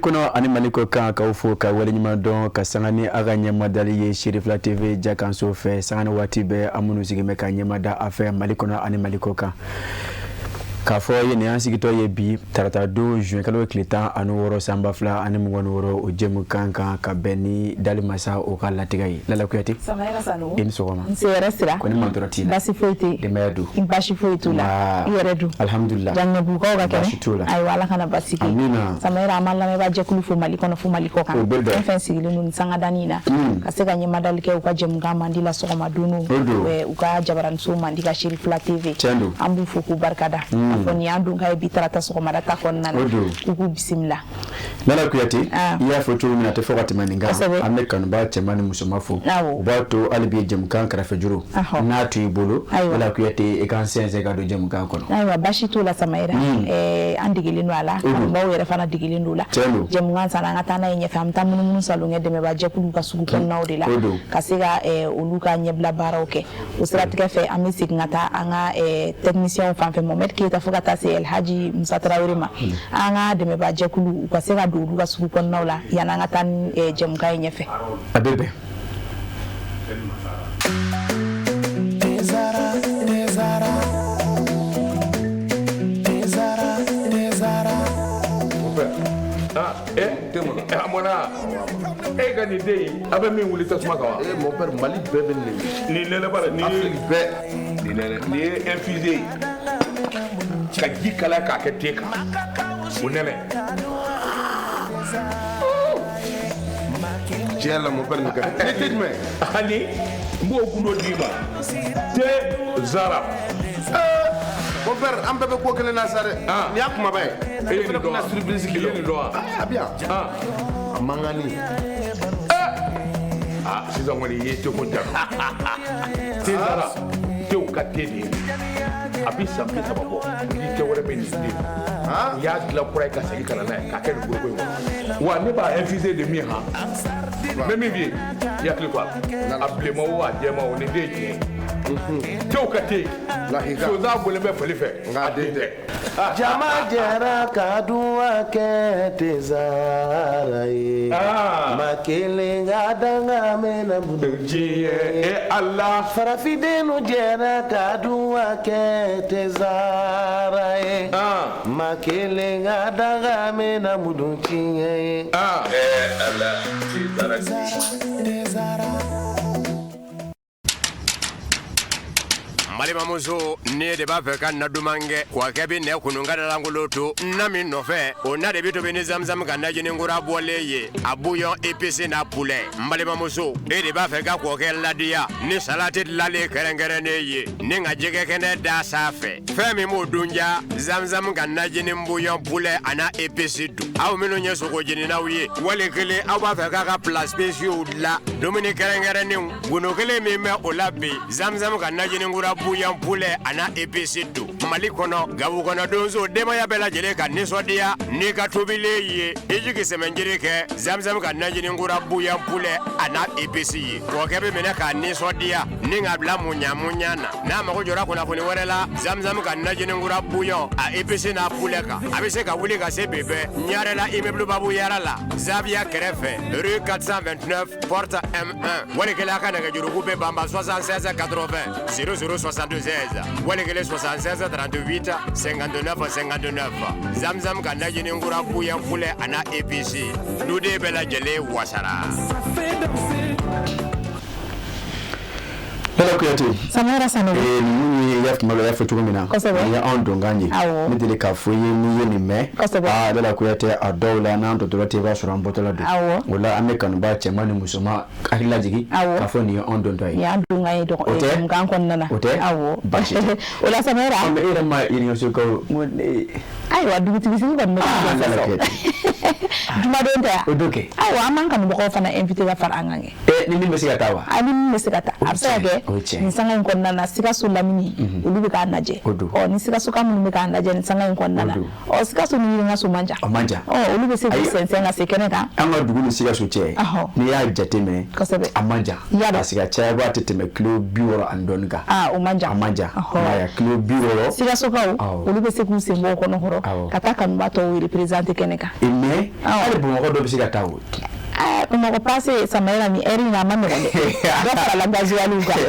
Kɔnɔ ani Mali kɔ kan, k'aw fo ka waleɲuman dɔn ka sanga ni a ka ɲɛmadali ye Serifila TV jakanso fɛ. Sanga ni waati bɛɛ, an minnu sigilen bɛ ka ɲɛmada a fɛ Mali kɔnɔ ani Mali kɔ kan, k'a fɔ ye nin y'an sigitɔ ye bi tarata don, juin kalo tile 16, san 2026, o jɛmukan kan ka bɛn ni dali masa o ka latigɛ ye. Lala Kuyate, i ni sɔgɔma. Nse yɛrɛ sira. Ko ni mantɔrɔ t'i la? Basi foyi tɛ. Denbaya dun? Basi foyi t'u la. I yɛrɛ dun? Alhamdulillah. Jaɲɛbugukaw ka kɛnɛ? Basi t'u la. Ayiwa, Ala kana basi kɛ. Amina. Samayɛrɛ, an b'an lamɛnbaa jɛkulu fo Mali kɔnɔ fo Mali kɔ kan. O bɛ bɛn. Fɛn fɛn sigilen don nin sangadani in na ka se ka ɲɛmadali kɛ u ka jɛmukan mandi la sɔgɔma don O don. U ka jabaraniso mandi ka Serifila TV. Tiɲɛ don. An b'u fo k'u barikada a fɔ nin y'an don ka ye bi tarata sɔgɔmada ta kɔnɔna na. O don. K'u k'u bisimila. Lala Kuyate, Ah. i y'a fɔ cogo min na, a tɛ fɔ ka tɛmɛ nin kan. An bɛ kanubaa cɛman ni musoman fo. O b'a to hali bi jɛmukan kɛrɛfɛjuru n'a to i bolo, Lala Kuyate, i k'an sɛnsɛn ka don jɛmukan kɔnɔ. Ayiwa, basi t'o la Samayɛrɛ. An degelen don a la, kanubaaw yɛrɛ fana degelen don o la. Tiɲɛ don. Jɛmukan sanni an ka taa n'a ye ɲɛfɛ, an bɛ taa munumunu salonkɛ dɛmɛbaa jɛkuluw ka sugu kɔnɔnaw de la O don. ka se ka olu ka ɲɛbila baaraw kɛ. O siratigɛ fɛ, an bɛ segin ka taa an ka technicien fan fɛ, Mohamed Keyita, fo ka taa se Elhaji Musa Tarawele ma, an ka dɛmɛbaa jɛkulu, u ka se ka don olu ka sugu kɔnɔnaw la yanni an ka taa ni jɛmukan ye ɲɛfɛ. A bɛ bɛn. Tezara, Tezara, Tezara, Tezara. Mon père. Ah, eh, eh, a mɔna. E ka nin den in, a bɛ min wuli tasuma kan wa? Eh, mon père, Mali bɛɛ bɛ nin de. Nin nɛnɛ ba la, nin ye Afrique bɛɛ. Nin nɛnɛ, nin ye infusé ye. Ka ji kalaya k'a kɛ te kan. O nɛnɛ. Tiɲɛ la, mon père, nin ka di. Ni te jumɛn? Ani n b'o gundo d'i ma. Te Zara. Mon père, an bɛɛ bɛ ko kelen na sa dɛ. Ah. Nin y'a kumaba ye. E ye nin fana dɔn tɛna wa? surprise I k'i ye la. nin dɔn wa? Ah, a bɛ yan. Ah. A mankanni. Ah, sisan kɔni i ye teko ja. Te Zara. Tew ka te de ye. A bi san 30 bɔ. Ni te wɛrɛ bɛ nin den. Ah. N y'a dilan kura ye ka segin ka na n'a ye k'a kɛ nin foroko in kɔnɔ. Wa ne b'a infuser de min han. N bɛ min f'i ye, i hakili to a la. A bilenman o, a jɛman o, nin den ye tiɲɛ ye. Tew ka te. Lahika. Sonsan bɔlen bɛ fali fɛ. Nka a den tɛ. Jama jɛra ka duwa kɛ Tezara ye. Ah. Ma kelen ka danga mɛnna bolo. Diɲɛ e Ala. Farafindenw jɛra ka duwa kɛ Tezara ye. Ah. Ma kelen ka danga mɛnna mudu tiɲɛ ye. Ah. Eh, Ala, te Zara. Tezara. N balimamuso, ne de b'a fɛ ka na duman kɛ wa kɛ bɛ nɛ kunun ka dalankolon to na min nɔfɛ, o na de bɛ tobi ni zamzam ka najini kura bɔlen ye, a bouillon épice n'a poulet. N balimamuso, e de b'a fɛ ka kɔkɛ ladiya ni salati dilanlen kɛrɛnkɛrɛnnen ye ni ka jɛgɛ kɛnɛ da sanfɛ, fɛn min b'o dunja, zamzam ka najini bouillon poulet a n'a épice dun. Aw minnu ye sogo jeninaw ye, wali kelen aw b'a fɛ k'a ka plats spéciaux dilan, dumuni kɛrɛnkɛrɛnnenw, gundo kelen min bɛ o la bi, zamzam ka najini kura bouillon poulet a n'a épice dun. Mali kɔnɔ, gabu kɔnɔ, donso, denbaya bɛɛ lajɛlen ka nisɔndiya n'i ka tobilen ye, i jigi sɛmɛnjiri kɛ zamzam ka najini kura bouillon poulet a n'a épice ye. Kɔkɛ bɛ minɛ k'a nisɔndiya ni ka bila muɲa muɲa na. N'a mago jɔra kunnafoni wɛrɛ la zamzam ka najini kura bouillon a épice n'a poulet kan, a bɛ se ka wuli ka se bi bɛɛ Ɲarela, immeuble Babu Yara la, Zaviya kɛrɛfɛ, rue 429, porte M1. Wali kelen a ka nɛgɛjuruku bɛ banba 76 80 00 76, wali kelen 76 38 59 59. Zamzam ka najini kura bouillon poulet a n'a épice, duden bɛɛ lajɛlen wasara. Lala Kuyate. Samayɛrɛ Sanogo. Ee, ninnu ye, i y'a tuma dɔ i y'a fɔ cogo min na. Nin ye anw donkan ye. Ne deli k'a fɔ i ye, n'i ye nin mɛn. Aa, Lala Kuyate, a dɔw la n'an dɔtɔrɔ tɛ, i b'a sɔrɔ an bɔtɔla don. O la an bɛ kanubaa cɛman ni musoman hakili lajigin k'a fɔ nin ye anw dontɔ ye. Nin y'an donkan ye O tɛ? jɛmukan kɔnɔna na. O tɛ? Awɔ. Baasi tɛ. O la Samayɛrɛ. Ɔ, mais e yɛrɛ ma Yiriɲɔsokaw n ko ne. Ayiwa, dugutigi sigi kɔni bɛ Ah, ka Lala Kuyate. Jumadon tɛ yan? O don kɛ. Ayiwa, an b'an kanubagaw fana invité ka fara an kan kɛ. Eh, ni min bɛ se ka taa wa? Ani min bɛ se ka taa, a bɛ se ka O ye kɛ tiɲɛ. nin sanga in kɔnɔna na, Sikaso lamini olu bɛ k'a lajɛ. O don. Ɔ, ni Sikasoka minnu bɛ k'a lajɛ nin sanga in kɔnɔna na, O don. ɔ, Sikaso ni Yiriŋaso man jan. O man jan. Ɔ, olu bɛ se k'u Ayi. sɛnsɛn ka se kɛnɛ kan. An ka dugu ni Sikaso cɛ, n'i y'a jateminɛ, a man jan. Y'a dɔn. Parce que a caya ba tɛ tɛmɛ kilo 60 ani dɔɔni kan. Aa, o man jan. A man jan. I m'a ye, kilo 60. Sikasokaw, Awɔ. olu bɛ se k'u sen bɔ o kɔnɔ kɔrɔ. senkɔrɔ ka taa kanuba tɔw représenter kɛnɛ kan. Mais hali Bamakɔ dɔ bɛ se ka taa o. Bamakɔ passe Samayira nin heure in na a ma nɔgɔn dɛ, dɔ farala gasoil kan.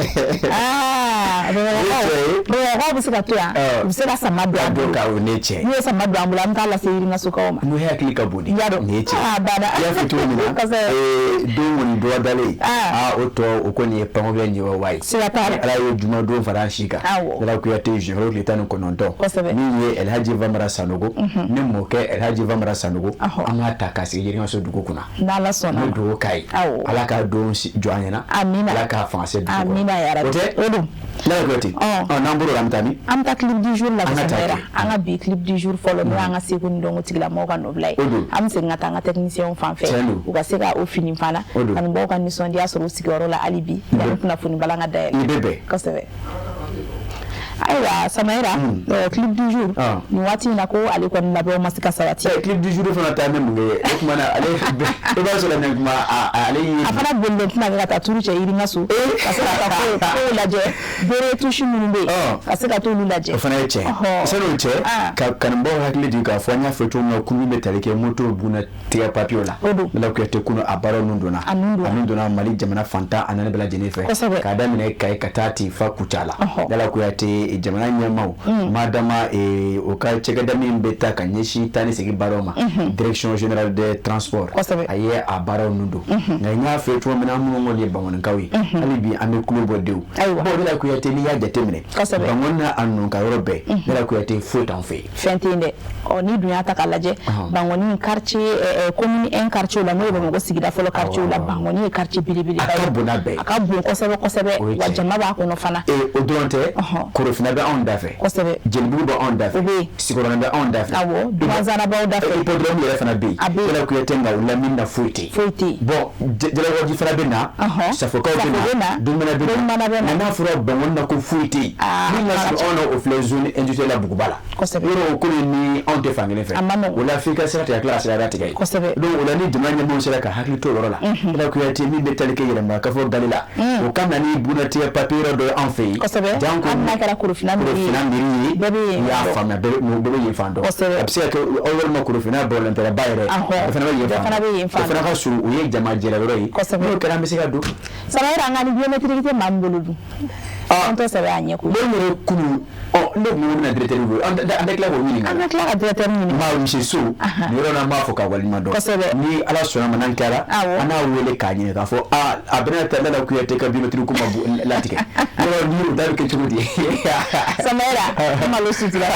Aa, Bamakɔkaw bɛ se ka to yan, u bɛ se ka sama don an bolo. Ka o ne cɛ. N'u ye sama don an bolo, an bɛ taa lase Yirimajɔkaw ma. N'u hakili ka bon de. I y'a dɔn. Nin ye tiɲɛ. Aa, banna. I y'a fɔ cogo min na. Kosɛbɛ. Don kɔni dɔ dalen. Aa, o tɔ o kɔni ye pankubɛ ɲɛwa wa ye. Siga t'a la. Ala ye juma don fara an si kan. Awɔ. Lala Kuyate juin kalo tile 19. Kosɛbɛ. Min ye Elhaji Vamara Sanogo. Ne mɔkɛ Elhaji Vamara Sanogo. An k'a ta k'a sigi Yirimaso dugu kunna. N'Ala sɔnna. N bɛ dugawu k'a ye. Awɔ. Ala k'a don jɔ an ɲɛna. Amina. Ala k'a fanga se dugu kɔnɔ. Amina ya rabi. O tɛ? O don. Lala Kuyate. Ɔ, n'an bɔr'o la, an bɛ taa min? An bɛ taa clip du jour la. An ka taa Samayira. kɛ. An ka bi clip du jour fɔlɔ, n'o y'an ka seko ni dɔnko tigilamɔgɔw ka nɔbila ye. O don. An bɛ segin ka taa an ka technicien fan fɛ. Tiɲɛ don. U ka se ka o fini fana. O don. Kanubaaw ka nisɔndiya sɔrɔ u sigiyɔrɔ la hali bi. Yanni kunnafoni balan ka dayɛlɛ. Nin bɛ bɛn. Kosɛbɛ. Ayiwa Samayira, clip du jour nin waati in na, ko ale kɔni labɛnw ma se ka sabati. Clip du jour fana taa bɛ mun kɛ? O tuma na ale i b'a sɔrɔ nin kuma ale ye. A fana bolilen tɛna kɛ ka taa turu cɛ Yirimaso ka se ka taa kow lajɛ, bere touche minnu bɛ yen, ka se ka t'olu lajɛ. O fana ye tiɲɛ. Sani o cɛ, ka kanubaw hakili jigin k'a fɔ an y'a fɔ cogo min na, kulu bɛ tali kɛ moto bunna tigɛ papiyew la. O don. Lala Kuyate, kunu a baaraw nun donna. A nun donna. A nun donna Mali jamana fantan a naani bɛɛ lajɛlen fɛ. Kosɛbɛ. K'a daminɛ Kayi ka taa ten fa Kucala. Lala Kuyate, jamana ɲɛmaaw madama o ka cakɛda min bɛ taa ka ɲɛsin taa ni segin baaraw ma, direction générale des transports, a ye a baaraw nun don. Nka n y'a fɔ cogo min na, an minnu kɔni ye Bankɔnikaw ye, hali bi an bɛ kulo bɔ denw. Bon, Lala Kuyate, n'i y'a jateminɛ, Bankɔni n'a a ninnu ka yɔrɔ bɛɛ, Lala Kuyate, foyi t'anw fɛ yen. Fɛn tɛ yen dɛ. Ɔ, n'i dun y'a ta k'a lajɛ, Bankɔni quartier, commune 1 quartier la, n'o ye Bamakɔ sigida fɔlɔ quartier la, Bankɔni ye quartier belebeleba ye. A ka bon n'a bɛɛ ye. A ka bon kosɛbɛ kosɛbɛ, wa jama b'a kɔnɔ fana. O dɔrɔn tɛ, Korofina bɛ anw da fɛ. Kosɛbɛ. Jelibugu bɛ anw da fɛ. O bɛ yen. Sikɔrɔni bɛ anw da fɛ. Awɔ, Dumanzana b'aw da fɛ. Hippodrome yɛrɛ fana bɛ yen. A bɛ yen. Lala Kuyate, nka o lamini na foyi tɛ yen. Foyi tɛ yen. Bon, Jalakɔrɔji fana bɛ na. Safokaw bɛ na. Dumana bɛ na. Nka n'a fɔra Bankɔni na ko foyi tɛ yen. Min ka surun anw na, o filɛ zone industrielle la Buguba la. Kosɛbɛ. Yɔrɔ o ko ni anw tɛ fankelen fɛ. A ma nɔgɔn. O la f'i ka sira tigɛ ka tila ka sira tigɛ yen. Kosɛbɛ. Donc o la, ni jamana ɲɛmɔgɔw sera ka hakili to o yɔrɔ la. Lala Kuyate, min bɛ tali kɛ yɛlɛma kafo gali la. O ka na ni bunatigɛ papiye yɔrɔ dɔ ye anw fɛ yen. Kosɛbɛ. Janko Hali n'a kɛra Korofina mairie ye. Korofina mairie ye. Bɛɛ bɛ yen. I y'a faamuya, bɛɛ bɛ yen fan dɔn. Kosɛbɛ. A bɛ se ka kɛ aw walima Korofina bɔlɔntɛrɛba yɛrɛ. O fana bɛ yen Bɛɛ fana bɛ yen fan dɔn. O fana ka surun, o ye jama jɛra yɔrɔ ye. Kosɛbɛ. N'o kɛra, an bɛ se ka don. Samayira, an ka ni biométrique tɛ maa min bolo dun? An tɛ sɛbɛn a ɲɛ koyi. Ne yɛrɛ kunu, ɔ, ne tun bɛna directeur wele, an tɛ tila k'o ɲininka. An ka tila ka directeur ɲininka. Maa monsieur So, nin yɔrɔ in na, n b'a fɔ ka waleɲuman dɔn. Kosɛbɛ. Ni Ala sɔnna ma, n'an kɛra, an n'a wele k'a ɲininka k'a fɔ a bɛna taa Lala Kuyate ka biométrique ko ma latigɛ. Yɔrɔ ni o ta bɛ kɛ cogo di? Samayira, ne malo sutura.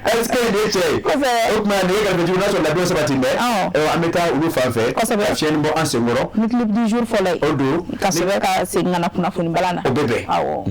Est ce que nin ye tiɲɛ ye? Kosɛbɛ. O tuma nin ye gafe jugu n'a sɔrɔ labɛnw sabati bɛ. An bɛ taa olu fan fɛ. Kosɛbɛ. Ka fiɲɛni bɔ an senkɔrɔ. Ni clip du jour fɔlɔ ye. O don. Ka sɛbɛn ka segin ka na kunnafoni balan na. O bɛ bɛn. Awɔ.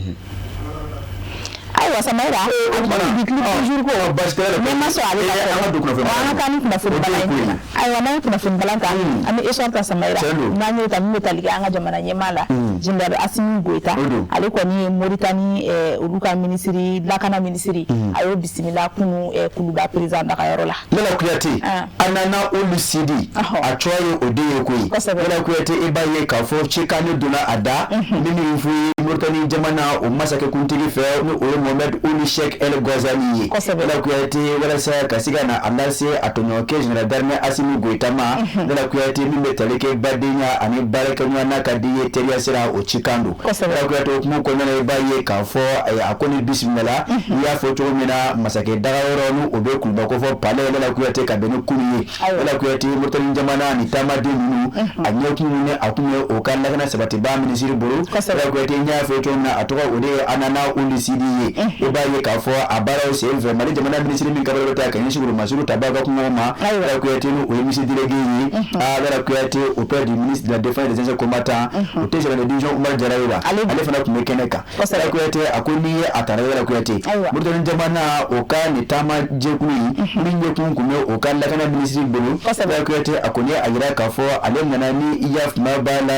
Ayiwa Samayira, a bɛ bi clip du jour ko. Baasi tɛ. Ne ma sɔn ale ka An ka don kunnafoni An ka taa ni kunnafoni balan ye. Ayiwa, n'an ye kunnafoni balan ta, an bɛ essor ta Samayira. N'an y'o ta, min bɛ tali kɛ an ka jamana ɲɛmaa la, Général Assimi Goïta. Ale kɔni ye Moritani olu ka minisiri, lakana minisiri, a y'o bisimila kunu Kuluba président dagayɔrɔ la. Lala Kuyate, Anana Olu Sidi, a tɔgɔ ye o den ye koyi. Lala Kuyate, i b'a ye k'a fɔ cikan ne donna a da min fɔ ye Moritani jamana o masakɛ kuntigi fɛ, ni o ye Mohamed Ould Cheikh El Ghazali ye. Lala Kuyate, walasa ka se ka na a lase a tɔɲɔgɔnkɛ général d'armée Assimi Goïta ma. Lala Kuyate, min bɛ tali kɛ badenya ani baarakɛɲɔgɔn n'a ka di ye teriya sira, o cikan don. Lala Kuyate, o hukumu kɔnɔna na, i b'a ye k'a fɔ a ko ni bisimila, i y'a fɔ cogo min na, masakɛ dagayɔrɔ ni o bɛ Kuluba kofɔ palais, Lala Kuyate, ka bɛn ni kunu ye. Lala Kuyate, Moritani jamana ni taamaden ninnu, a ɲɛkun ni a kun ye o ka lakana sabatibaa minisiri bolo. Lala Kuyate, n y'a fɔ cogo min na, a tɔgɔ o de ye Anana Ould Sidi ye. I b'a ye k'a fɔ a baaraw sen fɛ, Mali jamana minisiri min kabalo bɛ taa ka ɲɛsin Wolomasuru Taba ka kungo ma, Lala Kuyate, ni o ye ministre délégué ye, Lala Kuyate, auprès du ministre de la défense des anciens combattants, o tɛ général de division Umaru Jara ye wa, ale fana tun bɛ kɛnɛ kan. Lala Kuyate, a ko n'i ye a taara, Lala Kuyate, Moritani jamana o ka nin taama jɛkulu in min ɲɛkun tun bɛ o ka lakana minisiri bolo, Lala Kuyate, a kɔni a yira k'a fɔ ale nana ni i y'a faamuya b'a la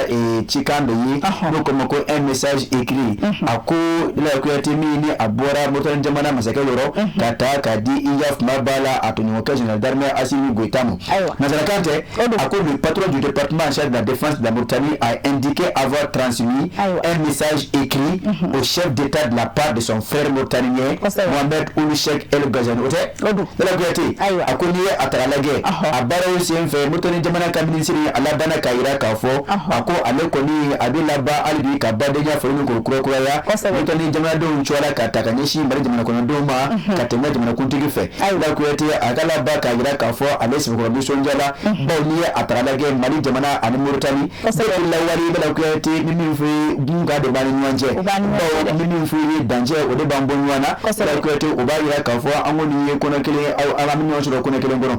cikan dɔ ye, n'o ko ma ko un message écrit. A ko Lala Kuyate, min ni a bɔra Mauritanie jamana masakɛ yɔrɔ ka taa k'a di Iyaf Mabala a tɔɲɔgɔnkɛ général d'armée Assimi Goïta ma. Nansarakan tɛ, a ko le patron du département en charge de la défense de la Mauritanie a indiqué avoir transmis un message écrit au chef d'État de la part de son frère mauritanien Mohamed Ould Cheikh El Ghazouani. O tɛ Lala Kuyate, a ko n'i ye a ta k'a lajɛ, a baaraw sen fɛ, Mauritanie jamana ka minisiri a labanna k'a jira k'a fɔ, a ko ale kɔni a bɛ laban hali bi ka badenya foli nin k'o kurakuraya Mauritanie jamanadenw cogoya la ka ta ka ɲɛsin Mali jamana kɔnɔdenw ma ka tɛmɛ jamanakuntigi fɛ. Lala Kuyate, a ka laban k'a jira k'a fɔ ale sɛbɛkɔrɔ nisɔndiyala, bawo n'i ye a ta k'a lajɛ, Mali jamana ani Mauritanie depuis lawale, Lala Kuyate, ni min fɔ ye gunkan de b'an ni ɲɔgɔn cɛ, bawo ni min fɔ ye dancɛ, o de b'an bɔ ɲɔgɔn na. Lala Kuyate, o b'a jira k'a fɔ an kɔni ye kɔnɔ kelen, an bɛ ɲɔgɔn sɔrɔ kɔnɔ kelen kɔnɔ.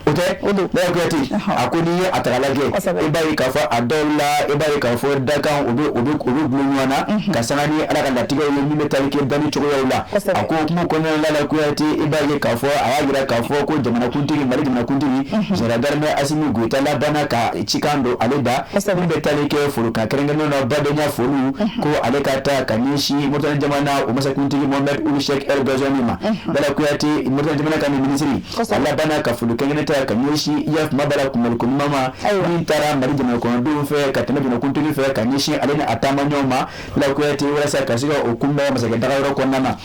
O tɛ Lala Kuyate, a ko n'i ye a ta k'a lajɛ, i b'a ye k'a fɔ a dɔw la, i b'a ye k'a fɔ dakan u bɛ gulon ɲɔgɔn na ka sanga ni Ala ka latigɛw ye min bɛ tali kɛ danni cogoyaw la. A ko hukumu kɔnɔna la, Lala Kuyate, i b'a ye k'a fɔ a y'a jira k'a fɔ ko jamanakuntigi, Mali jamanakuntigi général d'armée Assimi Goïta labanna ka cikan don ale da min bɛ tali kɛ folikan kɛrɛnkɛrɛnnenw na, badenya foliw, ko ale ka taa ka ɲɛsin Mauritanie jamana o masakuntigi Mohamed Ould Cheikh El Ghazouani ma. Lala Kuyate, Mauritanie jamana ka nin minisiri, a labanna ka foli kɛrɛnkɛrɛnnen ta ka ɲɛsin Iyaf Mabala kunbɛliko ɲuman ma min taara Mali jamana kɔnɔdenw fɛ ka tɛmɛ jamanakuntigi fɛ ka ɲɛsin ale ni a taamaɲɔgɔn ma, Lala Kuyate, walasa ka se ka o kunbɛn masakɛ dagayɔrɔ kɔnɔna na.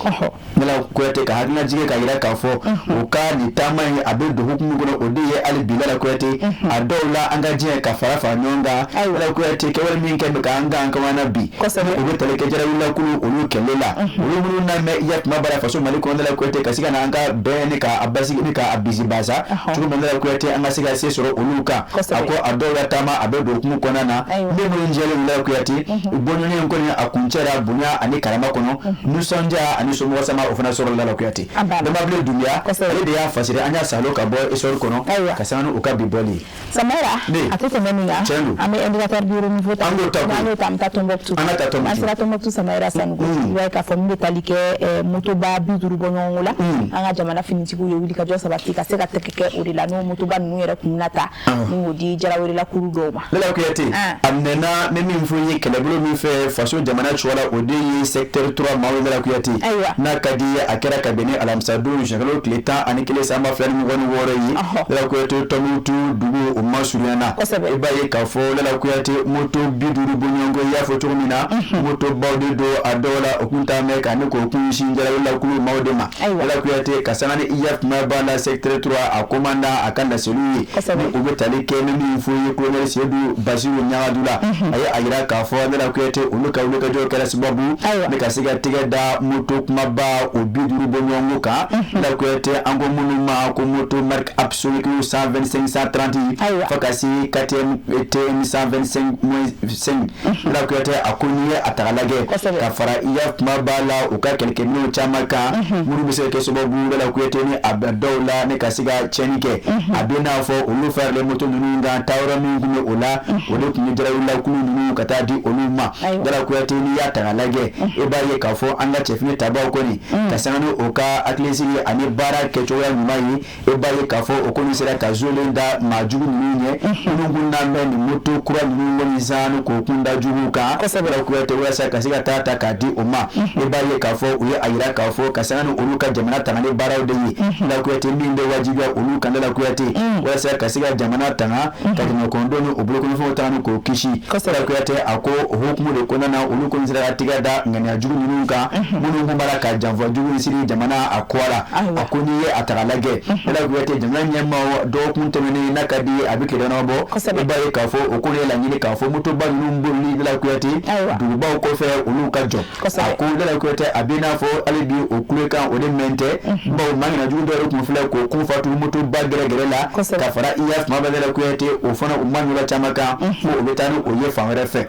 Lala Kuyate ka hakililajigin k'a jira k'a fɔ o ka nin taama in, a bɛ don hukumu kɔnɔ, o de ye hali bi, Lala Kuyate, a dɔw la an ka diɲɛ ka fara fara ɲɔgɔn kan. Lala Kuyate, kɛwale min kɛ bɛ k'an kan kamana bi, o bɛ tali kɛ jarawulakulu olu kɛlɛ la, olu minnu n'a mɛn Iyaf Mabala faso Mali kɔnɔ, Lala Kuyate, ka se ka na an ka bɛn ni k'a basigi ni k'a bisibasa cogo min, Lala Kuyate, an ka se ka se sɔrɔ olu kan. A ko a dɔw la taama a bɛ don hukumu kɔnɔna na min minnu jɛlen, Lala Kuyate, bɔɲɔgɔn in kɔni a kuncɛra bonya ani karama kɔnɔ, nisɔndiya ani somɔgɔ sama o fana sɔrɔ, Lala Kuyate. Damabilen Dunbiya, ale de y'a fasiri, an y'a salo ka bɔ Essor kɔnɔ ka sanga ni u ka bi bɔli ye. Samara, a tɛ tɛmɛ nin kan. Tiɲɛ don. An bɛ indicateur du renouveau ta. An b'o ta koyi. N'an y'o ta, an bɛ taa Tombouctou. An ka taa Tombouctou. N'an sera Tombouctou, Samayira Sanogo, i b'a ye k'a fɔ min bɛ tali kɛ motoba 50 bɔ ɲɔgɔn la, an ka jamana finitigiw ye wulikajɔ sabati ka se ka tɛgɛ kɛ o de la, n'o motoba ninnu yɛrɛ kun bɛna ta ni k'o di jarawelelakuru dɔw ma. Lala Kuyate, a minɛna, ni min fɔ ye kɛlɛbolo min fɛ faso jamana cogoya la, o de ye secteur 3 maaw ye, Lala Kuyate. N'a ka di ye, a kɛra ka bɛn ni alamisadon juin tile 11 san 2026 ye, Lala Kuyate, Tombouctou dugu o masurunyana, i b'a ye k'a fɔ, Lala Kuyate, moto 50 bɔɲɔgɔnko, i y'a fɔ cogo min na, motobaw de don, a dɔw la o kun t'a mɛn ka ne k'o kun sin jarawelelakulu maaw de ma. Lala Kuyate, ka sanga ni Iyaf Mabala la secteur 3 a commandant a ka laseliw ye, ni o bɛ tali kɛ ni min fɔ ye colonel Seydou Basiru Ɲagadula, a ye a jira k'a fɔ, Lala Kuyate, olu ka wulikajɔ kɛra sababu ne ka se ka tɛgɛ da moto kumaba o 50 bɔɲɔgɔnko kan. Lala Kuyate, an ko minnu ma ko moto marque Absolute 125 130 fo ka se KTM TM 125-5. Lala Kuyate, a ko n'i ye a ta k'a lajɛ, ka fara Iyaf Mabala la u ka kɛlɛkɛminɛnw caman kan minnu bɛ se ka kɛ sababu, Lala Kuyate, ni a bɛ dɔw la ne ka se ka tiɲɛni kɛ, a bɛ n'a fɔ olu faralen moto ninnu kan, taayɔrɔ min tun bɛ o la, o de tun ye jarawelelakulu ninnu ka taa di olu ma. Lala Kuyate, n'i y'a ta k'a lajɛ, i b'a ye k'a fɔ an ka cɛfini tabaw kɔni, ka sanga ni o ka hakilisigi ani baara kɛcogoya ɲuman ye, i b'a ye k'a fɔ o kɔni sera ka zolen da maa jugu ninnu ɲɛ minnu kun n'an bɛ nin moto kura ninnu kɔni san k'o kun da juguw kan, Lala Kuyate, walasa ka se ka taa ta k'a di o ma. I b'a ye k'a fɔ u ye a jira k'a fɔ ka sanga ni olu ka jamana tangali baaraw de ye, Lala Kuyate, min bɛ wajibiya olu kan, Lala Kuyate, walasa ka se ka jamana tanga ka jamana kɔnɔdenw ni o bolokɔnɔfɛnw tanga ni k'o kisi. Lala Kuyate, a ko o hukumu de kɔnɔna na, olu kɔni sera ka tigɛ da ŋaniya jugu ninnu kan minnu kun b'a la ka janfa jugu siri jamana a kɔ la. A ko n'i ye a ta k'a lajɛ, Lala Kuyate, jamana ɲɛmaaw dɔgɔkun tɛmɛnen, n'a ka di a bɛ tile damadɔ bɔ, i b'a ye k'a fɔ o ko ye laɲini k'a fɔ motoba ninnu bolili, Lala Kuyate, dugubaw kɔfɛ, olu ka jɔ. A ko, Lala Kuyate, a bɛ n'a fɔ hali bi o kulekan o de mɛn tɛ, bawo maa ŋana jugu dɔw yɛrɛ kun filɛ k'o kun fatu motoba gɛrɛgɛrɛ la ka fara Iyaf Mabala, Lala Kuyate, o fana u ma ɲɔgɔn caman kan fo o bɛ taa ni o ye fan wɛrɛ fɛ.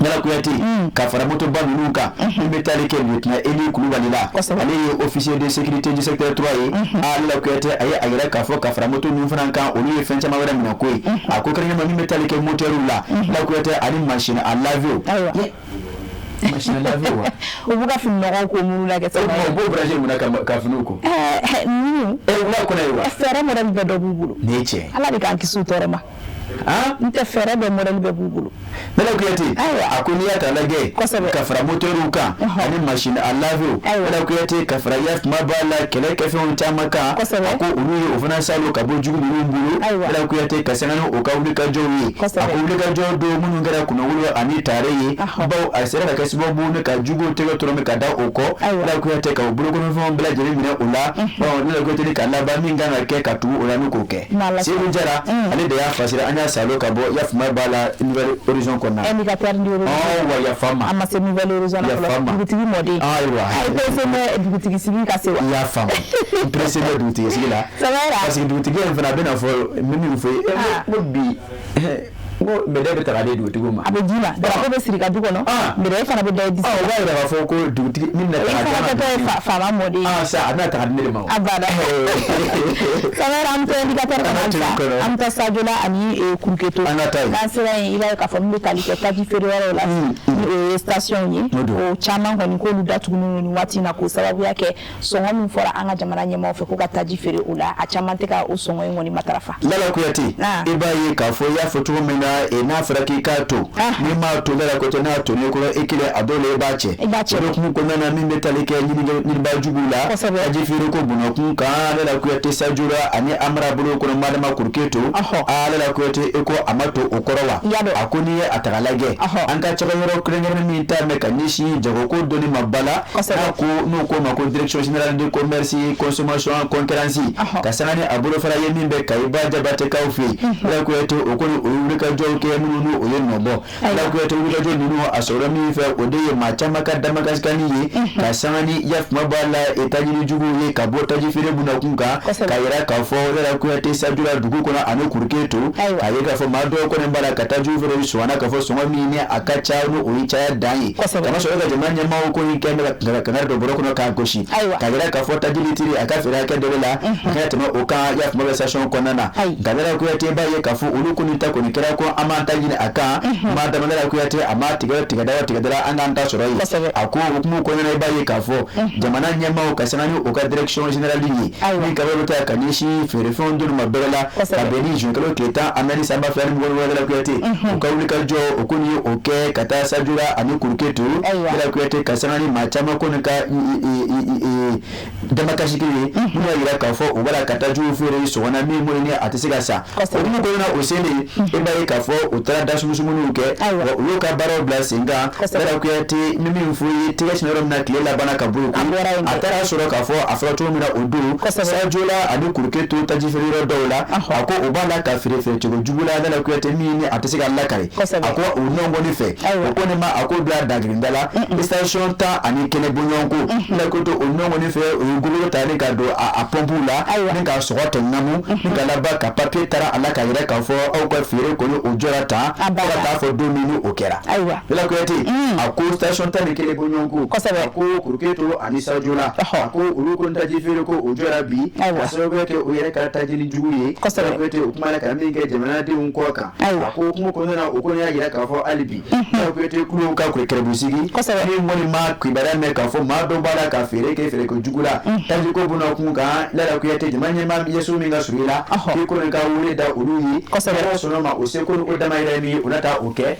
Lala Kuyate, ka fara motoba ninnu kan, min bɛ taali kɛ lieutenant Eli Kulubali la, ale ye officier de sécurité du secteur 3 ye. A Lala Kuyate, a ye a yira k'a fɔ ka fara moto ninnu fana kan, olu ye fɛn caman wɛrɛ minɛ ko ye. A ko kɛrɛnkɛrɛnnenya min bɛ taali kɛ moteur la, Lala Kuyate, ani machine à laver. Machine à laver wa? U b'u ka fini nɔgɔw ko minnu la kɛ. O b'o brancher mun na ka finiw ko? Ninnu. Wula kɔnɔ ye wa? Fɛɛrɛ modèle bɛɛ dɔ b'u bolo. Nin ye tiɲɛ. Ala de k'an kisi u tɔɔrɔ ma. N tɛ fɛɛrɛ bɛɛ modèle bɛɛ b'u bolo. Lala Kuyate, a ko n'i y'a ta lajɛ ka fara moteurw kan ani machine à laver, Lala Kuyate, ka fara yafuma b'a la kɛlɛ kɛfɛnw caman kan, a ko olu ye o fana salo ka bɔ jugu ninnu bolo. Lala Kuyate, ka sanga ni o ka wulikajɔw ye, a ko wulikajɔ don minnu kɛra kunnawolo ani taare ye, bawo a sera ka kɛ sababu ni ka juguw tɛgɛ tɔrɔ ka da o kɔ. Lala Kuyate, ka u bolokɔnɔfɛnw bɛɛ lajɛlen minɛ o la. Lala Kuyate, ka laban min kan ka kɛ ka tugu o la ni k'o kɛ. Seydou Jara, ale de y'a fasiri, an y'a salo ka bɔ yafuma b'a la Nouvel Horizon kɔnɔna. Indicateur du horizon. Wa yafa ma. A ma se Nouvel Horizon na fɔlɔ. Dugutigi mɔden. Ayiwa. A ye pressé bɛ dugutigi sigi ka se wa? I y'a faamu. N pressé bɛ dugutigi sigi la. Ça va. Parce que dugutigi in fana a bɛna fɔ n bɛ min fɔ i ye. N ko bi, n ko médaille bɛ ta ka di dugutigiw ma. A bɛ d'i ma. Drapeau bɛ siri i ka du kɔnɔ. Médaille fana bɛ da i disi la. O b'a jira k'a fɔ ko dugutigi min bɛna ta ka di. I fana kɛtɔ ye faama mɔden ye. Sa a bɛna ta ka di ne de ma. A banna. Samara, an bɛ taa indicateur kɔnɔ halisa. An bɛ taa Sadiola ani Kuruketo. An ka taa yen. N'an sera yen, i b'a ye k'a fɔ min bɛ tali kɛ taji feere yɔrɔw la, ni o ye station ye. O caman kɔni k'olu datugulen don nin waati in na, k'o sababuya kɛ sɔngɔ min fɔra an ka jamana ɲɛmaaw fɛ ko ka taji feere o la, a caman tɛ ka o sɔngɔ in kɔni matarafa. Lala Kuyate, i b'a ye k'a fɔ i y'a fɔ cogo min na, n'a fɔra k'i k'a to, n'i m'a to, Lala Kuyate, n'a to n'i kɔrɔ i kelen, a dɔw la i b'a cɛ. I b'a cɛ. O hukumu kɔnɔna na, min bɛ tali kɛ ɲinibaa juguw la, taji feere ko bɔnɔkun kan, Lala Kuyate, Sadiola ani Amara bolo kɔnɔ Madama Kuruketo, Lala Kuyate, i ko a ma to o kɔrɔ wa? A ko n'i ye a ta k'a lajɛ, an ka cakɛyɔrɔ kɛrɛnkɛrɛnnen min ta mɛn ka ɲɛsin jagoko donni ma ba la, n'a ko n'o ko ma ko Direction générale de commerce, consommation, concurrence, ka sanga ni a bolofara ye min bɛ Kayiba Jabatekaw fɛ yen, Lala Kuyate, o kɔni o ye wulikajɔw kɛ minnu n'o ye nɔ bɔ. Lala Kuyate, wulikajɔ ninnu a sɔrɔ min fɛ, o de ye maa caman ka damakasikanni ye ka sanga ni yafuma b'a la taji juguw ye ka bɔ taji feere bundakun kan, k'a yira k'a fɔ Lala Kuyate, Sadiola dugu kɔnɔ ani Kuruketo, k'a ye k'a fɔ maa dɔw kɔni b'a la ka taji feere sɔngɔ na, k'a fɔ sɔngɔ min ni a ka ca ni o ye caya dan ye. Kamasɔrɔ ka jamana ɲɛmaaw ko in kɛ bɛ ka kangari don bɔrɔ kɔnɔ k'a gosi, k'a yira k'a fɔ taji litiri a ka feere hakɛ dɔ de la, a kana tɛmɛ o kan yafuma bɛ station kɔnɔna na. Nka Lala Kuyate, b'a ye k'a fɔ olu kɔni ta kɔni kɛra ko an b'an ta ɲini a kan maa dama. Lala Kuyate, a ma tigɛ tigɛda o tigɛda la, an k'an ta sɔrɔ yen. A ko hukumu kɔnɔna na, i b'a ye k'a fɔ jamana ɲɛmaaw ka sanga ni u ka direction générale ye min ka bɛ ta ka ɲɛsin feerefɛnw donni ma bɛrɛ la, ka bɛn ni juin kalo tile 14 san 2026, Lala Kuyate, u ka wulikajɔ o kɔni ye o kɛ ka taa Sadiola ani Kuruketo. Lala Kuyate, ka sanga ni maa caman kɔni ka damakasiki ye minnu y'a jira k'a fɔ u b'a la ka tajiw feere sɔngɔ na min kɔni ni a tɛ se ka san. O hukumu kɔnɔna na, o selen, i b'a ye k'a fɔ u taara da sumusumunuw kɛ, wa u y'u ka baaraw bila sen kan. Lala Kuyate, ni min fɔ ye tɛgɛ sin yɔrɔ min na, tile labanna ka bɔ yen, a taara sɔrɔ k'a fɔ a fɔra cogo min na o don, Sadiola ani Kuruketo taji feere yɔrɔ dɔw la, a ko u b'a la ka feere feerecogo jugu la, Lala Kuyate, min ni a tɛ se ka lakari. A ko o nɔ kɔni fɛ, o kɔni ma a ko bila dagirinda la, station 11 bɔɲɔgɔnko. Lala Kuyate, o nɔ kɔni fɛ, o ye gogoro ta ni ka don a pɔnpuw la ni k'a sɔgɔ tɛ ŋamu ni ka laban ka papiye taara a la k'a yira k'a fɔ aw ka feere kɔni o jɔra tan, fo ka taa fɔ don min ni o kɛra. Lala Kuyate, a ko station 11 bɔɲɔgɔnko, a ko Kuruketo ani Sadiola, a ko olu ko taji feere ko o jɔra bi ka sababu kɛ o yɛrɛ ka tajini jugu ye. Lala Kuyate, o kuma la ka min kɛ jamanadenw kɔ kan, a ko hukumu kɔnɔna na, o kɔni y'a yira k'a fɔ hali bi Lala Kuyate, kulo ka kɛrɛbusigi min kɔni ma kibaruya mɛn k'a fɔ maa dɔ b'a la ka feere kɛ feereko jugu la taji ko bɔnna kun kan. Lala Kuyate, jamana ɲɛmaa yesu min ka surun i la, k'i kɔni ka wele da olu ye, ala sɔnna ma o seko ni o damayira min ye, o na taa o kɛ.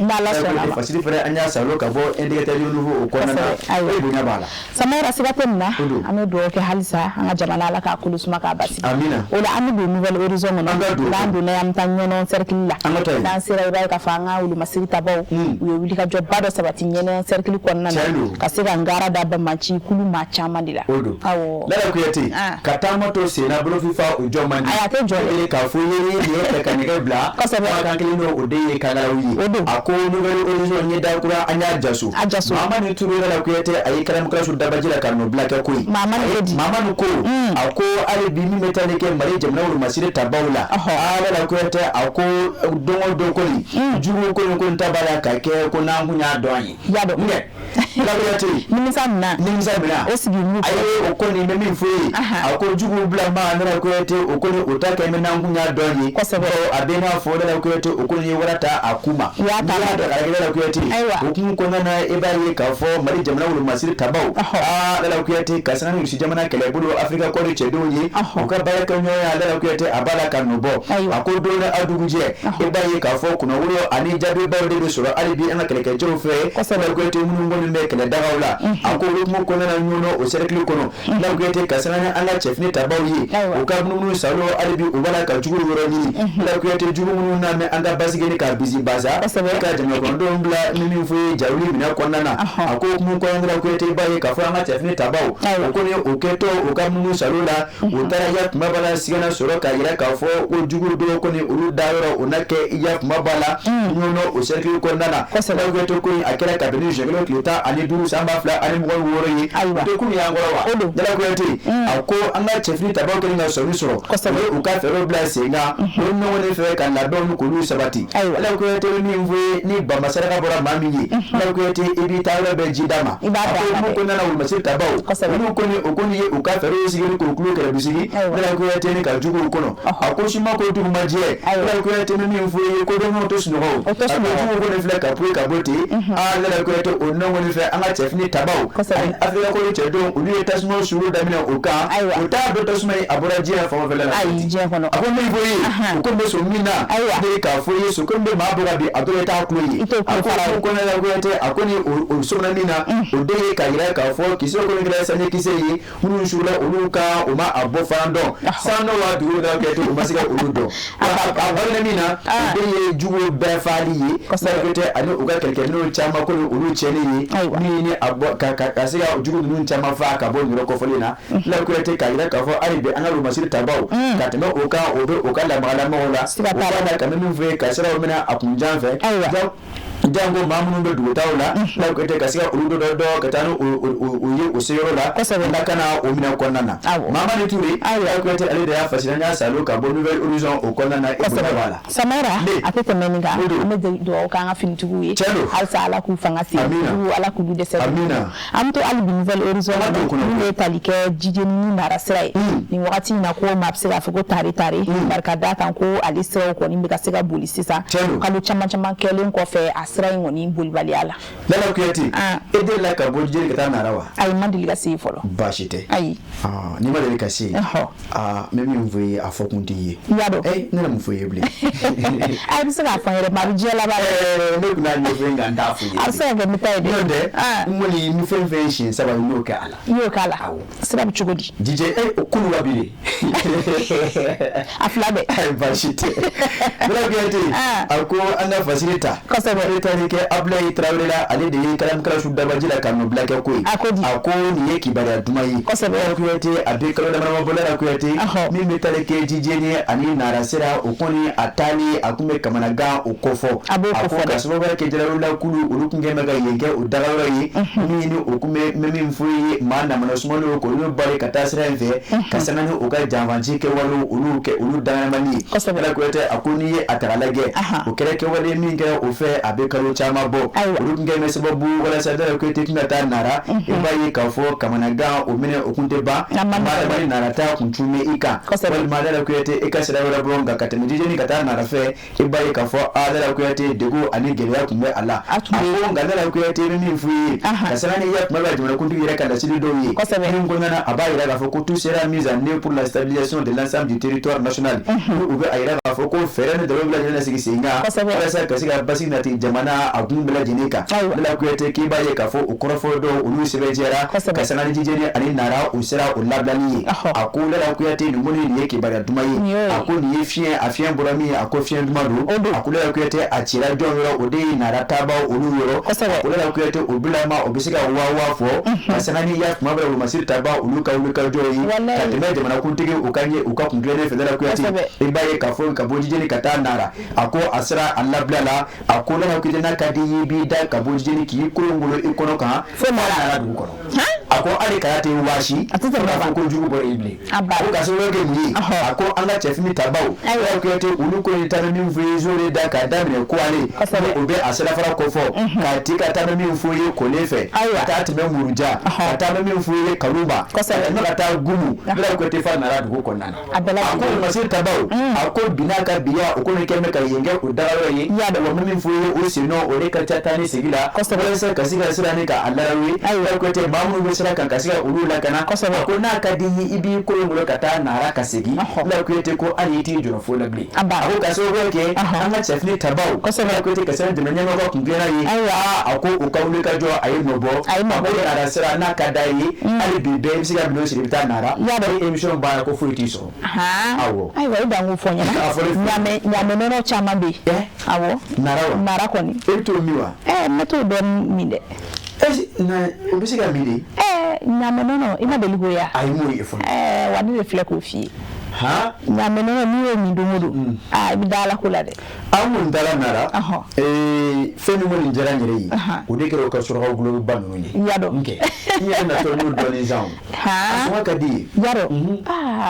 Fasiri fana, an y'a salo ka bɔ Indicateur du Renouveau o kɔnɔna na, o bonya b'a la. Samara, siga tɛ nin na. An bɛ dugawu kɛ halisa an ka jamana, Ala k'a kolo suma k'a basigi. O la an bɛ don Nouvel Horizon kɔnɔ. N'an donna yen, an bɛ taa Ɲɔnɔ cercle la. N'an sera, i b'a ye k'a fɔ an ka wolomasiri tabaw, u ye wulikajɔba dɔ sabati Ɲɔnɔ cercle kɔnɔna na ka se ka ngara da banbaanci kulu maa caman de la. Awɔ, Lala Kuyate, ka taama to senna bolofifa, o jɔ man di. Ayi, a tɛ jɔ dɛ. K'a fɔ i ye nin ye fɛ ka nɛgɛ bila, kumakan kelen n'o de ye kangaraw ye. A ko Nouvel Horizon ɲɛda kura, an y'a jaso. A jaso. Mamani Ture, Lala Kuyate, a ye karamɔgɔso dabaji la ka nɔ bila kɛ ko ye. Mamani ko, a ko hali bi min bɛ taali kɛ Mali jamana wolomasiri tabaw la, Lala Kuyate, a ko don o don kɔni jugu ko in ko ta b'a la ka kɛ ko n'an kun y'a dɔn an ye. Y'a dɔn. Kuyate nimisa minna, nimisa minna o sigi mun. Ayi, o kɔni bɛ min fɔ ye, a ko juguw bila ma Lala Kuyate, o kɔni o ta kɛ minɛn kun y'a dɔn ye. A bɛ n'a fɔ Lala Kuyate, o kɔni ye wara ta a ku ma. U y'a ta. N'i y'a ta k'a lajɛ, Lala Kuyate, o kun kɔnɔna na, i b'a ye k'a fɔ Mali jamana wolomasiri tabaw, aa Lala Kuyate, ka sanga ni Rusi jamana kɛlɛbolo Afirika kɔɔri cɛdenw ye, u ka baara kɛ ɲɔgɔnya, Lala Kuyate, a b'a la ka nɔ bɔ. A ko don a dugujɛ, i b'a ye k'a fɔ kunnawolo ani jaabibaw de bɛ sɔrɔ hali bi an ka kɛlɛkɛcɛw fɛ, Lala Kuyate, minnu kɔni bɛ kɛlɛdagaw la. A ko hukumu kɔnɔna na, ɲɔgɔn o cercle kɔnɔ, Lala Kuyate, ka sanga ni an ka cɛfini tabaw ye, u ka munumunu salo hali bi, u b'a la ka juguw yɔrɔ ɲini, Lala Kuyate, jugu minnu n'a mɛn an ka basigi ni k'a bisi basa ka jamana kɔnɔdenw bila ni min fɔ ye jawuli minɛ kɔnɔna na. A ko hukumu kɔnɔna na, Kuyate, i b'a ye k'a fɔ an ka cɛfini tabaw, o kɔni o kɛtɔ u ka munumunu salo la, u taara ya kumaba la sigana sɔrɔ k'a yira k'a fɔ ko jugu dɔw kɔni olu dayɔrɔ o na kɛ ya kumaba la ɲɔgɔn o cercle kɔnɔna na. Lala Kuyate, ko in a kɛra kabini juin tile 15 san 2026 ye. O tɛ kun y'an kɔrɔ wa? Lala Kuyate, a ko an ka cɛfini tabaw kɛlen ka sɔmi sɔrɔ, u ye u ka fɛɛrɛw bila sen kan, o ɲɔgɔn de fɛ ka labɛnw k'olu sabati. Lala Kuyate, bɛ min fɔ ye, ni bama saraka bɔra maa min ye, Lala Kuyate, i b'i taa yɔrɔ bɛɛ ji d'a ma. I b'a A ko d'a ma hukumu dɛ. kɔnɔna na, wolomasiri tabaw, olu kɔni o kɔni ye u ka fɛɛrɛw sigi ni k'u tulo kɛrɛbisigi, Lala Kuyate, ni ka juguw kɔnɔ. A ko suma ko dugu ma jɛ, Lala Kuyate, bɛ min fɔ ye ko dɔnniw tɛ sunɔgɔ o. O tɛ A ko sunɔgɔ. juguw kɔni filɛ ka poyi ka bɔ ten. Aa Lala Kuyate, o nɔ kɔni fɛ, an ka cɛfini tabaw ani Afirika kɔni cɛdenw, olu ye tasuma suru daminɛ o kan. O t'a dɔn tasuma in a bɔra diɲɛ fan o fɛn la. Ayi, diɲɛ kɔnɔ. A ko min fɔ ye, o ko n bɛ so min na, ne ye k'a fɔ i ye, so ko n bɛ maa bɔ ka bin, a dɔrɔn i t'a kulo ye. I t'o kulo A ko fara ye. ko kɔnɔna la, Kuyate, a ko ni o sɔmina min na, o de ye k'a yira k'a fɔ kisɛ kɔni kɛra sanji kisɛ ye minnu sugula olu kan, o ma a bɔ fana dɔn san dɔ wa dugu la, Kuyate, o ma se ka olu dɔn. A daminɛ min na, o de ye jugu bɛɛ faali ye, Kuyate, ani u ka kɛlɛkɛminɛnw caman ko ni olu tiɲɛni ye min ni a bɔ ka se ka jugu ninnu caman faa ka bɔ nin yɔrɔ kɔfɔlen na. La Kuyate, k'a yira k'a fɔ hali bi an ka wolomasiri tabaw, ka tɛmɛ o kan, o bɛ u ka lamagalamaw la, Siga u t'a la. b'a la ka min fɔ ye, ka siraw minɛ a kunjan fɛ, jango maa minnu bɛ dugutaw la, La Kuyate, ka se ka olu dɔ dɔ ka taa ni o ye o seyɔrɔ la, lakana o minɛn kɔnɔna na. Mamadi Ture, La Kuyate, ale de y'a fasiri an y'a salo ka bɔ Nouvel Horizon o kɔnɔna na, e bonya b'a la. Samara, a tɛ tɛmɛ nin kan. O don. An bɛ dugawu k'an ka finitigiw ye. Tiɲɛ don. Halisa Ala k'u fanga se. Amina. Jugu, Ala k'u dɛsɛ. Amina. An bɛ to hali bi Nouvel Horizon Ala t'o kɔnɔ, kɔnɔ. min bɛ tali kɛ jijeni ni mara sira ye. Nin wagati in na, ko maa bɛ se k'a fɔ ko tare tare, barika da kan ko ale siraw kɔni bɛ ka se ka boli sisan. Tiɲɛ don. Kalo caman caman kɛlen kɔfɛ a sira in kɔni bolibaliya la. Lala Kuyate, e delila ka bɔ Jijeni ka taa Nara wa? Ayi, n ma deli ka se yen fɔlɔ. Baasi tɛ. Ayi. Ah, n'i ma deli ka se yen, aa n bɛ min fɔ i ye, a fɔ kun t'i ye. I y'a dɔn. Ne na mun fɔ i ye bilen? A bɛ se k'a fɔ n yɛrɛ ma, a bɛ diɲɛ laban. Ne tun y'a ɲɛfɔ ye nka n t'a fɔ i ye. A bɛ se ka kɛ n bɛ taa yen dɛ. N'o tɛ, n kɔni ni fɛn fɛn ye siɲɛ 3 ye, n y'o kɛ a la. I y'o k'a la. Sira bɛ cogo di? Jijɛ o kulu wa bi de. A fila bɛɛ. Ayi, baasi tɛ. Lala Kuyate, a ko an ka fasiri ta. Kosɛbɛ. Taali kɛ Abulayi Tarawele la, ale de ye kalamukalasu dabaji la ka nɔ bila kɛ ko ye. A ko di? A ko nin ye kibaruya duman ye. Kosɛbɛ. Lala Kuyate, a bɛ kalo damadama bɔ, Lala Kuyate, min bɛ taali kɛ Jijeni ani Nara sira, o kɔni a taali a kun bɛ kamanagan o kofɔ. A b'o A ko kofɔ dɛ. ka sababuya kɛ jalawula kulu, olu kun kɛn bɛ ka yen kɛ o dagayɔrɔ ye, min ni o kun bɛ min fɔ ye maa namana sumalenw k'olu bali ka taa sira in fɛ, ka sanga ni u ka janfanci kɛwalew olu kɛ olu danganamani ye. Lala Kuyate, a ko n'i ye a ta k'a lajɛ, o kɛra kɛwale min kɛra o fɛ, a bɛ kalo caman bɔ. Olu kun kɛn bɛ sababu walasa Lala Kuyate tɛna taa Nara, i b'a ye k'a fɔ kamanagan o minɛ o kun tɛ ban, maa ni Nara ta kun cun bɛ i kan, walima Lala Kuyate, e ka sira wɛrɛ bɔ nka ka tɛmɛ Jijeni ka taa Nara fɛ, i b'a ye k'a fɔ a Lala Kuyate, degun ani gɛlɛya kun bɛ a la. A ko nka Lala Kuyate, bɛ min f'i ye, ka sanga ni ya kuma bɛ jamanakuntigi yɛrɛ ka laseli dɔw ye min kɔnɔna na, a b'a yira k'a fɔ ko tout sera mis en œuvre pour la stabilisation de l'ensemble du territoire national. U bɛ a yira k'a fɔ ko fɛɛrɛ ni dabali bɛɛ lajɛlen sigi sen kan walasa ka se ka basigi nati jamana a gun bɛɛ lajɛlen kan. Lala Kuyate, k'i b'a ye k'a fɔ o kɔrɔfɔ dɔw olu sɛbɛntiyara, ka sanga ni Jijeni ani Nara o sera o labilali ye. A ko Lala Kuyate, nin kɔni nin ye kibaruya duman ye. A ko nin ye fiɲɛ, a fiɲɛ bɔra min ye, a ko fiɲɛ duman don. A ko Lala Kuyate, a cira jɔn yɔrɔ? O de ye Nara taabaaw olu yɔrɔ. A ko Lala Kuyate, o bilama o bɛ se ka waa fɔ, ka sanga ni ya kuma bɛɛ wolomasiri tabaa olu ka wulikajɔ ye ka tɛmɛ jamanakuntigi u ka ɲɛ u ka kun tilennen fɛ. Lala Kuyate, i b'a ye k'a fɔ ka bɔ Jijeni ka taa Nara, a ko a sera a labila la. A ko Lala Kuyate, n'a ka di i ye, i b'i da ka bɔ Jijeni k'i kolonkolon i kɔnɔ kan fo Nara dugu kɔnɔ. A ko hali kala tɛ waasi A tɛ tɛmɛ k'a fɔ ko jugu bɔra i bilen. A ko ka sababu kɛ mun ye? A ko an ka cɛfini tabaw Lala Kuyate, olu ko ye taa min fɔ ye zore da k'a daminɛ Kuwale, o bɛ a sirafara kofɔ, k'a ti ka taa min fɔ ye Kole fɛ, ka taa tɛmɛ Muruja, ka taa min fɔ ye Kaluba, ka tɛmɛ ka taa Gumu, Lala Kuyate fa nana dugu kɔnɔna na. A bɛɛ A ko masiri tabaw, a ko bi n'a ka biya, o kɔni kɛlen bɛ ka yen kɛ o dagayɔrɔ ye. Wa min fɔ ye o sen nɔ, o de ka ca taa ni segi la walasa ka se ka sira ni ka a larawe. Lala Kuyate, maa minnu bɛ sira kan, ka se ka olu lakana. A ko n'a ka di i ye, i b'i kolon bolo ka taa Nara ka segin. Lala Kuyate ko hali i t'i jɔrɔ foyi la bilen. A ko ka sababu kɛ an ka cɛfini tabaw, Lala Kuyate, ka sira dɛmɛ ɲɛmɔgɔ kun dilanna ye. A ko u ka wuli ka jɔ, a ye nɔ bɔ. A ko Nara sira n'a ka d'a ye, hali bi bɛɛ i bɛ se ka minɛn siri, i bɛ taa Nara. Ni émission banna, ko foyi t'i sɔrɔ. Awɔ. Ayiwa, i dan k'o fɔ n ɲɛna. Ɲaamɛ nɔnɔ caman bɛ yen. Awɔ. Nara wa? Nara kɔni. E bɛ t'o min wa? Ne t'o dɔɔni min dɛ. O bɛ se ka min de? Ɲaamɛ nɔnɔ, i ma deli k'o ye wa? Ayi, m'o ye fɔlɔ. Wa ne de filɛ k'o f'i ye. Ɲaamɛ nɔnɔ, n'i y'o min don o don, i bɛ da Ala ko la dɛ. An kɔni taara Nara, fɛn min kɔni diyara n yɛrɛ ye, o de kɛra u ka surakaw gulokiba ninnu ye. I y'a dɔn. N yɛrɛ natɔ n'o dɔɔnin san o. A sɔngɔ ka di ye. I y'a dɔn.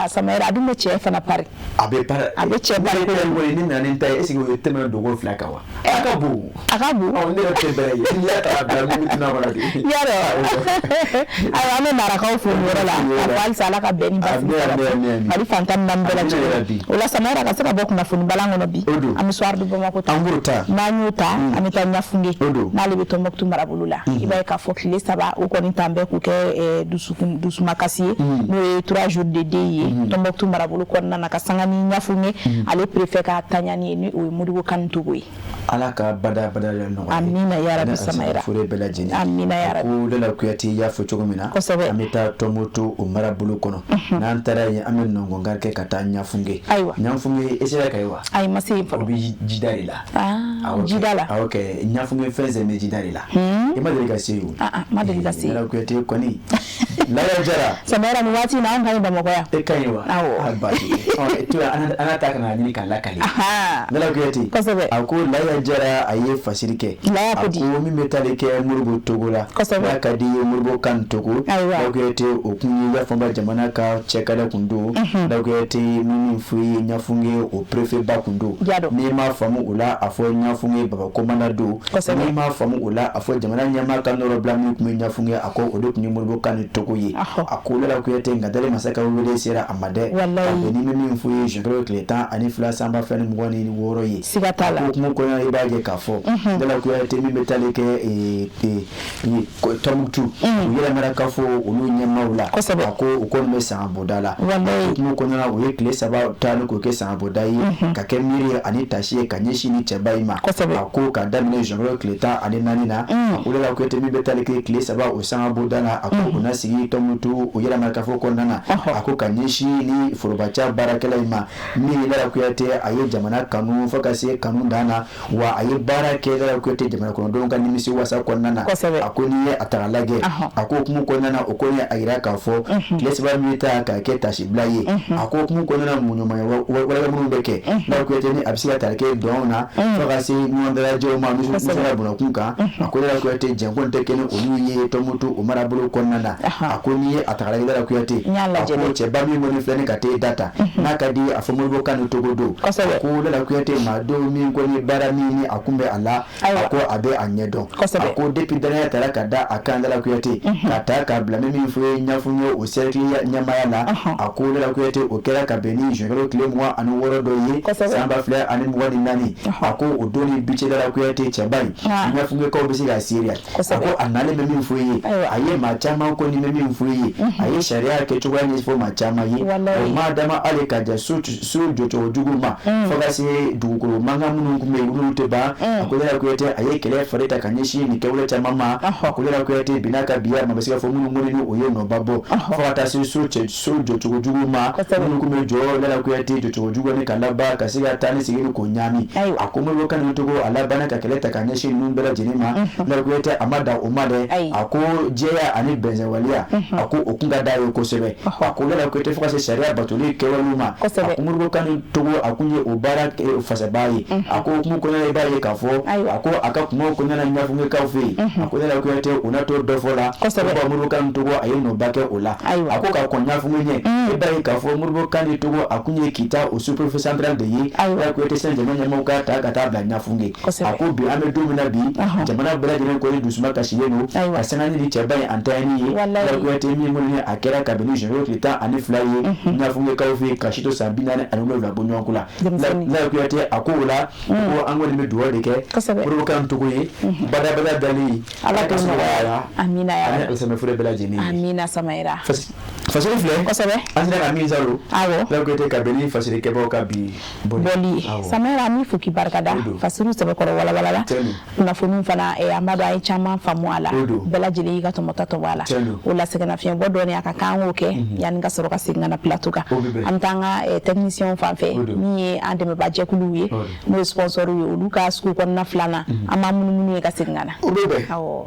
Samayɛrɛ, a dun bɛ cɛ fana pari. A bɛ pari. A bɛ cɛ pari. Ne yɛrɛ kɔni, ne nana ni n ta ye, est ce que o ye tɛmɛ dogo fila kan wa? A ka bon. A ka bon. Ne yɛrɛ tɛ bɛrɛ ye. N'i y'a ta k'a bila min tɛna kɔnɔ de. I y'a dɔn. Ayiwa, an bɛ Narakaw fo nin yɔrɔ la. K'a fɔ halisa Ala ka bɛn ni basigi sabati. Mali fan 14 bɛɛ lajɛlen. O la Samayɛrɛ, ka se ka bɔ kunnafoni balan kɔnɔ bi. An bɛ Soir de Bamako ta. An b'o ta. N'an y'o ta, an bɛ taa Ɲafunge. N'ale bɛ Tɔnbɔkutu marabolo la. I b'a ye k'a fɔ tile 3 o kɔni t'an bɛɛ k'o kɛ dusumakasi ye. N'o ye 3 jours de deuil ye Tɔnbɔkutu marabolo kɔnɔna na, ka sanga ni Ɲafunge ale préfet ka taɲani ye, ni o ye Modibo Kane Togo ye. Ala ka bada bada nɔgɔya. Amina ya rabi Samayɛrɛ. Fure bɛɛ lajɛlen. Amina ya rabi. Ko Lala Kuyate, i y'a fɔ cogo min na. Kosɛbɛ. An bɛ taa Tɔnbukutu o marabolo kɔnɔ. N'an taara yen, an bɛ nɔngɔnkari kɛ ka taa Ɲafunge. Ayiwa. Ɲafunge, i sera ka ye wa? Ayi, ma se yen fɔlɔ. O bɛ jida de la. Jida la. Awɔ kɛ, Ɲafunge fɛn fɛn bɛ jida de la. I ma deli ka se yen o? Ma deli ka se yen. Lala Kuyate kɔni. Lala Jara. Samayɛrɛ, nin waati in na, anw ka ɲi Bamakɔ yan. E ka ɲi wa? Awɔ. Baasi tɛ. To yan, an ka taa ka na ɲini k'a lakale. Lala Kuyate. Kosɛbɛ. A ko Laya Jara, a ye fasiri kɛ. Laya ko di? A ko min bɛ taali kɛ Modibo Togo la. Kosɛbɛ. N'a ka di ye, Modibo Kane Togo. Ayiwa. Lala Kuyate, o kun ye Yafɔnba jamana ka cɛkɛlɛ kun don. Lala Kuyate, min f'i ye Ɲafunge, o préfet ba kun don. N'i m'a faamu o la, a fɔ Ɲafunge baba komanda don. Kosɛbɛ. N'i m'a faamu o la, a fɔ jamana ɲɛmaa ka nɔrɔbila min tun bɛ Ɲafunge, a ko o de tun ye Modibo Kane Togo ye. A ko Lala Kuyate, nka dalen masa ka wele sera a ma dɛ. Walayi. Ka bɛn ni bɛ min f'i ye juin kalo tile 12 san 2026 ye. Siga t'a la. O hukumu kɔnɔna, i b'a ye k'a fɔ Lala Kuyate, min bɛ taali kɛ Tɔnbukutu, u yɛrɛ ka fɔ olu ɲɛmaaw la. Kosɛbɛ. A ko u kɔni bɛ sangaboda la. Walayi. O hukumu kɔnɔna, u ye tile 3 ta ni k'o kɛ sangaboda ye, ka kɛ miiri ani tasi ye ka ɲɛsin ni cɛba in ma. Kosɛbɛ. A ko ka daminɛ juin kalo tile 14 na. A ko Lala Kuyate, min bɛ taali kɛ tile 3 o sangaboda la, a ko u na sigi Tɔnbukutu o yɛrɛ kafo kɔnɔna na. A ko ka ɲɛsin ni forobaca baarakɛla in ma, min ye Lala Kuyate, a ye jamana kanu fo ka se kanu dan na, wa a ye baara kɛ Lala Kuyate jamana kɔnɔdenw ka nimisi wasa kɔnɔna na. A ko n'i ye a ta k'a lajɛ, a ko hukumu kɔnɔna na, o kɔni a yira k'a fɔ tile 3 min ta k'a kɛ tasibila ye. A ko hukumu kɔnɔna na, muɲumanya wale minnu bɛ kɛ Lala Kuyate, ni a bɛ se ka tali kɛ dɔnw na fo ka se ɲɔgɔn dalajɛw ma nisɔndiya bɔnɔkun kan. A ko Lala Kuyate, jɛnkɔn tɛ kɛ ni olu ye Tɔnbukutu o marabolo kɔnɔna na. A ko n'i ye a ta k'a lajɛ, Lala Kuyate, a ko cɛba min kɔni filɛ ni ka t'e da ta, n'a ka di a fɔ Modibo Kane Togo don. Kosɛbɛ. A ko Lala Kuyate, maadenw min kɔni baara min ni a kun bɛ a la, a ko a bɛ a ɲɛ dɔn. Kosɛbɛ. A ko depuis danaya tara ka da a kan, Lala Kuyate, ka ta k'a bila min fɔ ye Ɲafunge o cercle ɲɛmaaya la, a ko Lala Kuyate, o kɛra ka bɛn ni juin kalo tile 26 dɔ ye san 2024. A ko o don ni bi cɛ, Lala Kuyate, cɛba in, Ɲafungekaw bɛ se k'a seereya. A ko a nalen bɛ min fɔ ye, a ye maa caman kɔni bɛ min fɔ ye, a ye sariya kɛcogoya ɲɛfɔ maa caman ye. O ma dama hali ka ja so jɔcogo jugu ma fo ka se dugukolo mankan minnu tun bɛ yen, olu tɛ ban. A ko Lala Kuyate, a ye kɛlɛ fari ta ka ɲɛsin nin kɛwale caman ma. A ko Lala Kuyate, bi n'a ka biya, maa bɛ se ka fɔ minnu kɔni ni o ye nɔba bɔ fo ka taa se so jɔcogo jugu ma, minnu tun bɛ jɔ, Lala Kuyate, jɔcogo jugu ni ka laban ka se ka taa ni segin k'o ɲaami. A ko Modibo Kane Togo, a labanna ka kɛlɛ ta ka ɲɛsin ninnu bɛɛ lajɛlen ma. Lala Kuyate, a ma dan o ma dɛ. A ko jɛya ani bɛnzɛwaleya, a ko o kun ka d'a ye kosɛbɛ. A ko Lala Kuyate, fo ka se sariya batoli kɛwalew ma. A ko Modibo Kane Togo, a kun ye o baara fasaba ye. A ko hukumu kɔnɔna kɔnɔna i b'a ye k'a fɔ a ko a ka kumaw kɔnɔna na Ɲafunkekaw fɛ yen, a ko Lala Kuyate u na to dɔ fɔ la. Kosɛbɛ. Modibo Kane Togo a ye nɔba kɛ o la. A ko ka kɔn Ɲafunke ɲɛ, i b'a ye k'a fɔ Modibo Kane Togo a kun ye Kita o sous-préfet central de ye. Lala Kuyate sisan jamana ɲɛmaaw k'a ta ka taa bila Ɲafunke. A ko bi an bɛ don min na bi, jamana bɛɛ lajɛlen kɔni dusuma kasilen don ka sanga ni nin cɛba in a ntanyani ye. Lala Kuyate min kɔni a kɛra kabini janvier tile 12 ye Ɲafunkekaw fɛ yen, ka si to san 47 bɔɲɔgɔnko la. Lala Kuyate a ko o la ko an kɔni bɛ dugawu de kɛ Modibo Kane Togo ye, badabada dalen Ala k'o nɔgɔya. Amina ya ani alisilamɛ bɛɛ lajɛlen ye. Amina Samayira. Fasiri filɛ. Kosɛbɛ. An sera ka min salo. Awɔ. Lala Kuyate ka bɛn ni fasiri kɛbaaw ka bi bɔli ye. Samayira, an b'i fo k'i barikada. Fasiriw sɛbɛkɔrɔ walawalala. Kunnafoniw fana, an b'a dɔn an ye caman faamu a la. Bɛɛ lajɛlen y'i ka tɔmɔta tɔmɔ a la. O la sɛgɛnnafiɲɛbɔ dɔɔni a ka kan, an k'o kɛ yanni ka sɔrɔ ka segin ka na plateau kan. An bɛ taa an ka technicien fan fɛ, min ye an dɛmɛbaa jɛkuluw ye, n'o ye sponsor ye, olu ka sugu kɔnɔna filanan, an b'an munumunu ye ka segin ka na. O bɛ bɛn. Awɔ.